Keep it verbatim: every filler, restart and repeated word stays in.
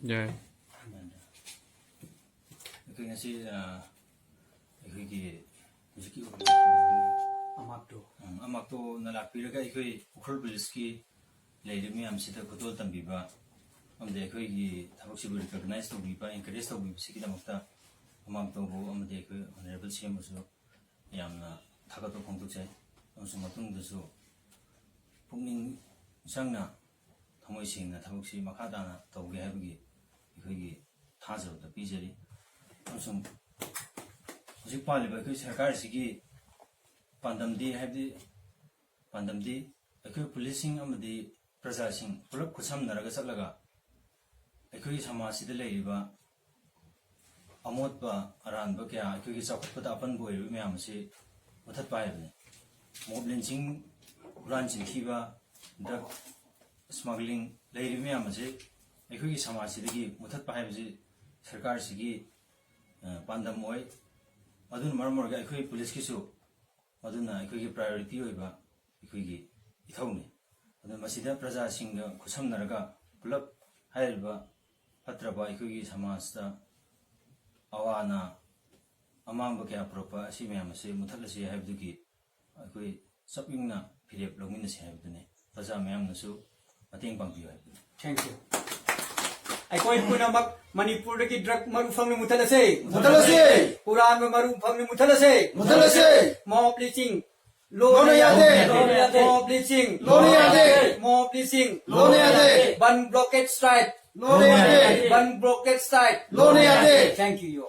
ꯌꯥꯏ꯫ ꯑꯩꯈꯣꯏ ꯉꯁꯤ ꯑ, ꯑꯩꯈꯣꯏꯒꯤ ꯍꯧꯖꯤꯛꯀꯤ ꯑꯃꯥꯛꯇꯣ ꯎꯝ, ꯑꯃꯥꯛꯇꯣꯅ ꯂꯥꯛꯄꯤꯔꯒ ꯑꯩꯈꯣꯏ ꯎꯈ꯭ꯔꯨꯜ ꯄꯨꯂꯤꯁꯀꯤ ꯂꯩꯔꯤꯕ ꯃꯌꯥꯝꯁꯤꯗ ꯈꯨꯗꯣꯜ ꯇꯝꯕꯤꯕ ꯑꯃꯗꯤ ꯑꯩꯈꯣꯏꯒꯤ ꯊꯕꯛꯁꯤꯕꯨ ꯔꯤꯀꯣꯛꯅꯥꯏꯁ ꯇꯧꯕꯤꯕ, ꯑꯦꯟꯀꯔꯦꯖ ꯇꯧꯕꯤꯕꯁꯤꯒꯤꯗꯃꯛꯇ ꯑꯃꯥꯛꯇꯣꯕꯨ ꯑꯃꯗꯤ ꯑꯩꯈꯣꯏ ꯑꯣꯅꯔꯦꯕꯜ ꯁꯤ ꯑꯦꯝꯕꯨꯁꯨ ꯌꯥꯝꯅ ꯊꯥꯒꯠꯄ ꯐꯣꯡꯗꯣꯛꯆꯩ꯫ ꯑꯃꯁꯨꯡ ꯃꯇꯨꯡꯗꯁꯨ ꯄꯨꯛꯅꯤꯡ ꯆꯪꯅ ꯊꯃꯣꯏ ꯁꯦꯡꯅ ꯊꯕꯛꯁꯤ ꯃꯈꯥ ꯇꯥꯅ ꯇꯧꯒꯦ ꯍꯥꯏꯕꯒꯤ ꯑꯩꯈꯣꯏꯒꯤ ꯊꯥꯖꯕꯗ ꯄꯤꯖꯔꯤ꯫ ꯑꯃꯁꯨꯡ ꯍꯧꯖꯤꯛ ꯄꯥꯜꯂꯤꯕ ꯑꯩꯈꯣꯏ ꯁꯔꯀꯥꯔꯁꯤꯒꯤ ꯄꯥꯟꯗꯝꯗꯤ, ꯍꯥꯏꯕꯗꯤ ꯄꯥꯟꯗꯝꯗꯤ ꯑꯩꯈꯣꯏ ꯄꯨꯂꯤꯁꯁꯤꯡ ꯑꯃꯗꯤ ꯄ꯭ꯔꯖꯥꯁꯤꯡ ꯄꯨꯂꯞ ꯈꯨꯠꯁꯝꯅꯔꯒ ꯆꯠꯂꯒ ꯑꯩꯈꯣꯏꯒꯤ ꯁꯃꯥꯖꯁꯤꯗ ꯂꯩꯔꯤꯕ ꯑꯃꯣꯠꯄ ꯑꯔꯥꯟꯕ ꯀꯌꯥ ꯑꯩꯈꯣꯏꯒꯤ ꯆꯥꯎꯈꯠꯄꯗ ꯑꯄꯟꯕ ꯑꯣꯏꯔꯤꯕ ꯃꯌꯥꯝ ꯑꯁꯤ ꯃꯨꯊꯠꯄ ꯍꯥꯏꯕꯅꯤ꯫ ꯃꯣꯕ ꯂꯤꯟꯆꯤꯡ, ꯍꯨꯔꯥꯟ ꯆꯤꯟꯊꯤꯕ, ꯗ꯭ꯔꯒ ꯁ꯭ꯃꯒ꯭ꯂꯤꯡ ꯂꯩꯔꯤꯕ ꯃꯌꯥꯝ ꯑꯁꯤ ꯑꯩꯈꯣꯏꯒꯤ ꯁꯃꯥꯖꯁꯤꯗꯒꯤ ꯃꯨꯊꯠꯄ ꯍꯥꯏꯕꯁꯤ ꯁꯔꯀꯥꯔꯁꯤꯒꯤ ꯑ, ꯄꯥꯟꯗꯝ ꯑꯣꯏ꯫ ꯑꯗꯨꯅ ꯃꯔꯝ ꯑꯣꯏꯔꯒ ꯑꯩꯈꯣꯏ ꯄꯨꯂꯤꯁꯀꯤꯁꯨ ꯃꯗꯨꯅ ꯑꯩꯈꯣꯏꯒꯤ ꯄ꯭ꯔꯥꯏꯌꯣꯔꯤꯇꯤ ꯑꯣꯏꯕ ꯑꯩꯈꯣꯏꯒꯤ ꯏꯊꯧꯅꯤ꯫ ꯑꯗꯨꯅ ꯃꯁꯤꯗ ꯄ꯭ꯔꯖꯥꯁꯤꯡꯒ ꯈꯨꯠꯁꯝꯅꯔꯒ ꯄꯨꯂꯞ ꯍꯥꯏꯔꯤꯕ ꯐꯠꯇ꯭ꯔꯕ ꯑꯩꯈꯣꯏꯒꯤ ꯁꯃꯥꯖꯇ ꯑꯋꯥ ꯑꯅꯥ ꯑꯃꯥꯡꯕ ꯀꯌꯥ ꯄꯨꯔꯛꯄ ꯑꯁꯤ ꯃꯌꯥꯝ ꯑꯁꯤ ꯃꯨꯊꯠꯂꯁꯤ ꯍꯥꯏꯕꯗꯨꯒꯤ ꯑꯩꯈꯣꯏ ꯆꯞ ꯌꯨꯡꯅ ꯐꯤꯔꯦꯞ ꯂꯧꯃꯤꯟꯅꯁꯤ ꯍꯥꯏꯕꯗꯨꯅꯤ꯫ ꯄ꯭ꯔꯖꯥ ꯃꯌꯥꯝꯅꯁꯨ ꯃꯇꯦꯡ ꯄꯥꯡꯕꯤꯌꯨ ꯍꯥꯏꯕꯗꯨꯅꯤ꯫ Thank you. ꯑꯩꯈꯣꯏ ꯄꯨꯝꯅꯃꯛ ꯃꯅꯤꯄꯨꯔꯗꯒꯤ ꯗ꯭ꯔꯒ ꯃꯔꯨ ꯐꯪꯅ ꯃꯨꯊꯠꯂꯁꯤ꯫ ꯃꯨꯊꯠꯂꯁꯤ꯫ ꯍꯨꯔꯥꯟꯕ ꯃꯔꯨ ꯐꯪꯅ ꯃꯨꯊꯠꯂꯁꯤ꯫ ꯃꯨꯊꯠꯂꯁꯤ꯫ ꯃꯣꯕ ꯂꯤꯟꯆꯤꯡ ꯂꯣꯟꯅ ꯂꯣꯟꯅ ꯌꯥꯗꯦ꯫ ꯌꯥꯗꯦ꯫ ꯃꯣꯕ ꯂꯤꯟꯆꯤꯡ ꯂꯣꯟꯅ ꯌꯥꯗꯦ꯫ ꯃꯣꯕ ꯂꯤꯟꯆꯤꯡ ꯂꯣꯟꯅ ꯌꯥꯗꯦ꯫ Bandh blockade strike. ꯂꯣꯟꯅ ꯌꯥꯗꯦ꯫ Bandh blockade strike. ꯂꯣꯟꯅ ꯌꯥꯗꯦ꯫ Thank you, you all.